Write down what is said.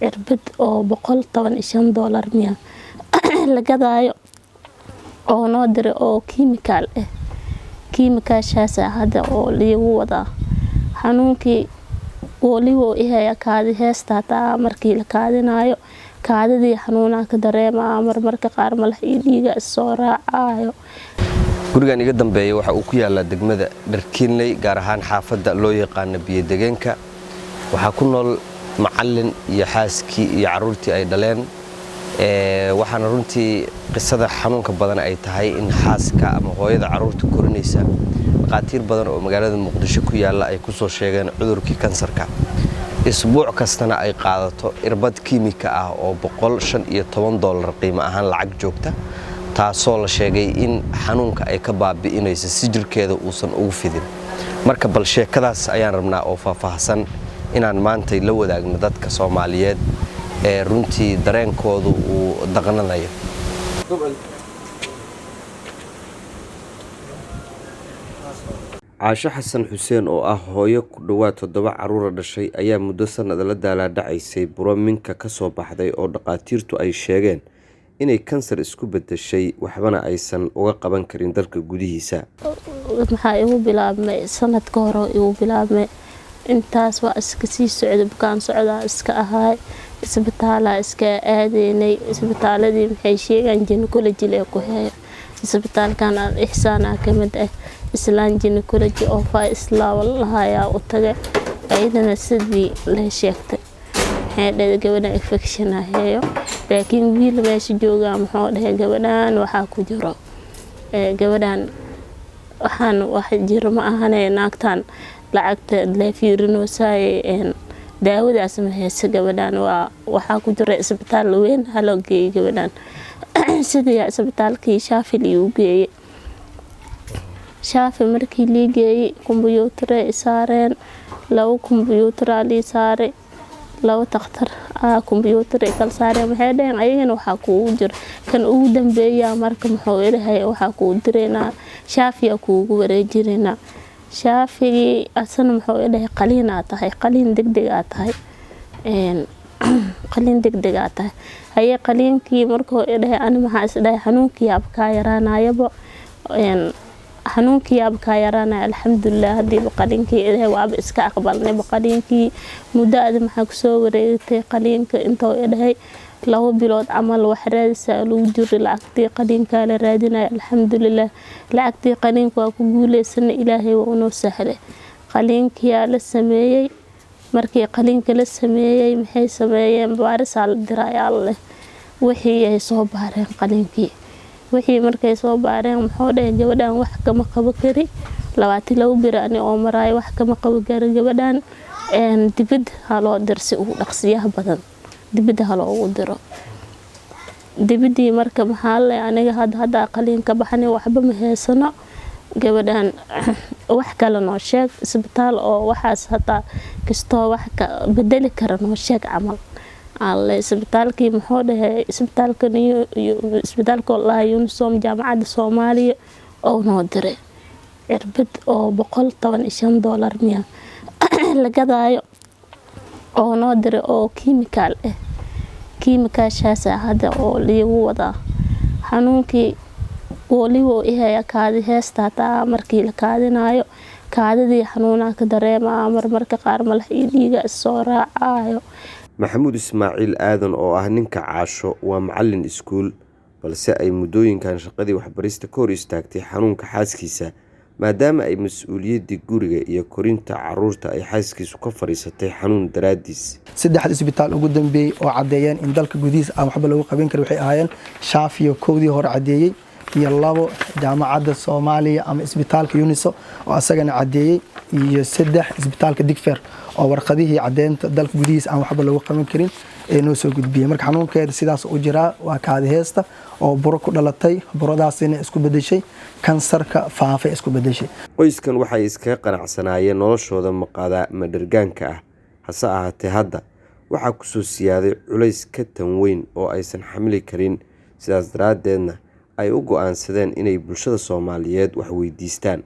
Cirbad oo $115 miya la gadaayo oo noo diray oo kiimikaal ah. Kiimikaashaasa hadda oo liigu wadaa. Xanuunkii wali wuu ihaya. Kaadi heesta hataa markii la kaadinayo, kaadidii xanuunaa ka dareemaa. Marmarka qaar malax iyo dhiiga issoo raacayo. Gurigan iga dambeeya waxa uu ku yaalaa degmada Dharkiinley, gaar ahaan xaafadda loo yaqaano Biyodegeenka. Waxaa ku nool macalin iyo xaaskii iyo caruurtii ay dhaleen. Waxaana runtii qisada xanuunka badan ay tahay in xaaska ama hooyada caruurta korinaysa dhaqaatiir badan oo magaalada Muqdisho ku yaalla ay kusoo sheegeen cudurkii kansarka, isbuuc kastana ay qaadato irbad kiimika ah oo $115 qiimo ahaan lacag joogta, taasoo la sheegay in xanuunka ay ka baabi'inayso si jirkeeda uusan ugu fidin. Marka bal sheekadaas ayaan rabnaa oo faahfaahsan inaan maantay la wadaagno dadka Soomaaliyeed ee runtii dareenkoodu uu daqnanayo. Caasho Xasan Xuseen oo ah hooyo ku dhowaad toddoba caruura dhashay ayaa muddo sanad la daalaadhacaysay buro minka ka soo baxday oo dhaqaatiirtu ay sheegeen inay kansar isku bedeshay, waxbana aysan uga qaban karin dalka gudihiisa. Maxaa igu bilaabmay? Sanadka hore igu bilaabmay. Intaas waa iska sii socday, bukaan socdaa iska ahaay, isbitaalaa iska aadeynay. Isbitaaladii maxay sheegaan? Gynecology lee ku heeyo. Isbitaalkan Al Ixsaana kamid ah. Islaan gynecology oo faa islaa lahayaa u tagay, ayadana sidii lee sheegtay. Maxay dhahay? Gabadhan infection heeyo. Laakiin wiil meesha joogaa muxuu dhahay? Gabadhan waxaa ku jiro, gabadhan waxaan wax jiro ma ahane, naagtan lacagta lee fiirinoosaye, daawadaas ma hayso. Gabadhan waa waxaa ku jira, isbitaal weyn haloo geeyay gabadhan. Sidii isbitaalkii Shaafi liigu geeyay. Shaafi markii lii geeyay, kumbuyuutare i saareen. Labo kumbuyuutaraa lii saaray, labo takhtar kumbuyuutar ay kala saareen. Waxay dhaheen ayagana waxaa kuugu jiro kan ugu dambeeya. Marka muxuu ilahay, waxaa kugu direynaa Shaafiyaa, kuugu wareejineynaa Shaafigii. Asana muxuu idhahay? Qaliinaa tahay, qaliin degdeg aa tahay, qaliin degdeg aa tahay. Haye, qaliinkii markuu idhahay, ani maxaa isdhahay? Xanuunkii yaaba kaa yaraanayaba, xanuunkii yaaba kaa yaraanaya. Alxamdulilah, hadiiba qaliinkii idhahay, waaba iska aqbalnayba qaliinkii. Muddo adi maxaa kusoo wareegtay qaliinka intuu idhahay? 2 bilood camal wax raadisaa lagu jiri, lacagtii qaliinkaa la raadinaya. Alxamdulilah, lacagtii qaliinka waa ku guuleysanay, Ilaahay waa unoo sahlay. Qaliinkiyaa la sameeyey. Markii qaliinka la sameeyey, maxay sameeyeen? Baarisaa la dirayaa leh. Wixii ay soo baareen qaliinkii, wixii markay soo baareen, muxuu dhahay? Gabadhan wax kama qabo kari. 22 beri ani oo maraayo, wax kama qabo kari gabadhan, dibad haloo dir si ugu dhaqsiyaha badan, dibadda haloogu diro dibadii. Marka maxaa le, aniga hadda haddaa qaliin ka baxnay, waxba ma heysano. Gabadhan wax kale noo sheeg, isbitaal oo waxaas hataa kastoo wax ka bedeli kara noo sheeg camal alle. Isbitaalkii muxuu dhahay? Isbitaalka, isbitaalka lahaa Unisom, Jaamacadda Soomaaliya oo noo diray cirbad oo $115 miya la gadaayo oo noo diray oo kiimikaal ah. Kiimikaashaasa hadda oo liigu wadaa. Xanuunkii wali wuu ihaya. Kaadi heesta hataa markii la kaadinayo, kaadidii xanuunaa ka dareemaa. Marmarka qaar malax iyo dhiiga issoo raacayo. Maxamuud Ismaaciil Aadan oo ah ninka Caasho waa macalin iskuul, balse ay muddooyinkan shaqadii waxbarista ka hor istaagtay xanuunka xaaskiisa, maadaama ay mas-uuliyaddii guriga iyo korinta caruurta ay xaaskiisu ka fadhiisatay xanuun daraaddiis. Saddexda isbitaal ugu dambeeyey oo caddeeyeen in dalka gudihiisa aan waxba lagu qaban karin waxay ahaayeen Shaafiyo kowdii hore caddeeyey, iyo labo Jaamacadda Soomaaliya ama isbitaalka Uniso oo asagana caddeeyey, iyo saddex isbitaalka Digfer oo warqadihii caddeynta dalka gudihiisa aan waxba lagu qaban karin ee noo soo gudbiyey. Marka xanuunkeeda sidaas u jiraa, waa kaadi heesta oo buro ku dhalatay, buradaasina isku bedeshay kansarka faafay isku bedeshay. Qoyskan waxay iskaga qanacsanaayeen noloshooda maqaada madhergaanka ah, hase ahaatee hadda waxaa kusoo siyaaday culays ka tan weyn oo aysan xamili karin, sidaas daraaddeedna ay u go'aansadeen inay bulshada Soomaaliyeed wax weydiistaan.